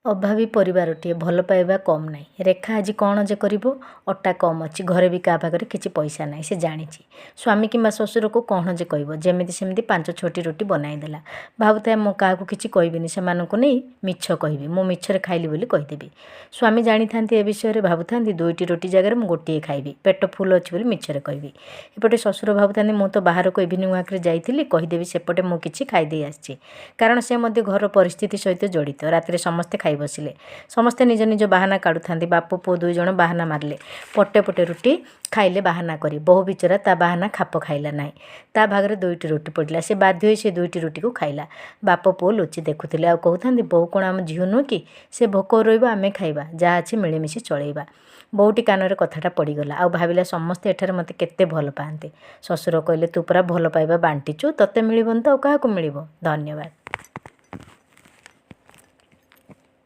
ଅଭାବୀ ପରିବାରଟିଏ, ଭଲ ପାଇବା କମ୍ ନାହିଁ। ରେଖା ଆଜି କ'ଣ ଯେ କରିବ? ଅଟା କମ୍ ଅଛି, ଘରେ ବି କାହା ପାଖରେ କିଛି ପଇସା ନାହିଁ, ସେ ଜାଣିଛି। ସ୍ୱାମୀ କିମ୍ବା ଶ୍ୱଶୁରକୁ କ'ଣ ଯେ କହିବ? ଯେମିତି ସେମିତି ପାଞ୍ଚ ଛଅଟି ରୁଟି ବନାଇଦେଲା। ଭାବୁଥାଏ, ମୁଁ କାହାକୁ କିଛି କହିବିନି, ସେମାନଙ୍କୁ ନେଇ ମିଛ କହିବି, ମୁଁ ମିଛରେ ଖାଇଲି ବୋଲି କହିଦେବି। ସ୍ୱାମୀ ଜାଣିଥାନ୍ତି ଏ ବିଷୟରେ, ଭାବୁଥାନ୍ତି ଦୁଇଟି ରୁଟି ଜାଗାରେ ମୁଁ ଗୋଟିଏ ଖାଇବି, ପେଟ ଫୁଲ ଅଛି ବୋଲି ମିଛରେ କହିବି। ଏପଟେ ଶ୍ୱଶୁର ଭାବୁଥାନ୍ତି, ମୁଁ ତ ବାହାରକୁ ଇଭିନିଂ ୱାକ୍ରେ ଯାଇଥିଲି, କହିଦେବି ସେପଟେ ମୁଁ କିଛି ଖାଇଦେଇ ଆସିଛି। କାରଣ ସେ ମଧ୍ୟ ଘରର ପରିସ୍ଥିତି ସହିତ ଜଡ଼ିତ। ରାତିରେ ସମସ୍ତେ ଖାଇ ବସିଲେ। ସମସ୍ତେ ନିଜ ନିଜ ବାହାନା କାଢ଼ୁଥାନ୍ତି। ବାପ ପୁଅ ଦୁଇ ଜଣ ବାହାନା ମାରିଲେ। ପଟେ ପଟେ ରୁଟି ଖାଇଲେ ବାହାନା କରି। ବୋହୂ ବିଚରା ତା ବାହାନା ଖାପ ଖାଇଲା ନାହିଁ। ତା ଭାଗରେ ଦୁଇଟି ରୁଟି ପଡ଼ିଲା। ସେ ବାଧ୍ୟ ହୋଇ ସେ ଦୁଇଟି ରୁଟିକୁ ଖାଇଲା। ବାପ ପୁଅ ଲୁଚି ଦେଖୁଥିଲେ ଆଉ କହୁଥାନ୍ତି, ବୋହୂ କ'ଣ ଆମ ଝିଅ ନୁହେଁ କି? ସେ ଭୋକ ରହିବ, ଆମେ ଖାଇବା, ଯାହା ଅଛି ମିଳିମିଶି ଚଳେଇବା। ବୋହୂଟି କାନରେ କଥାଟା ପଡ଼ିଗଲା ଆଉ ଭାବିଲା, ସମସ୍ତେ ଏଠାରେ ମୋତେ କେତେ ଭଲ ପାଆନ୍ତି। ଶ୍ୱଶୁର କହିଲେ, ତୁ ପରା ଭଲ ପାଇବା ବାଣ୍ଟିଛୁ, ତୋତେ ମିଳିବନି ତ ଆଉ କାହାକୁ ମିଳିବ? ଧନ୍ୟବାଦ।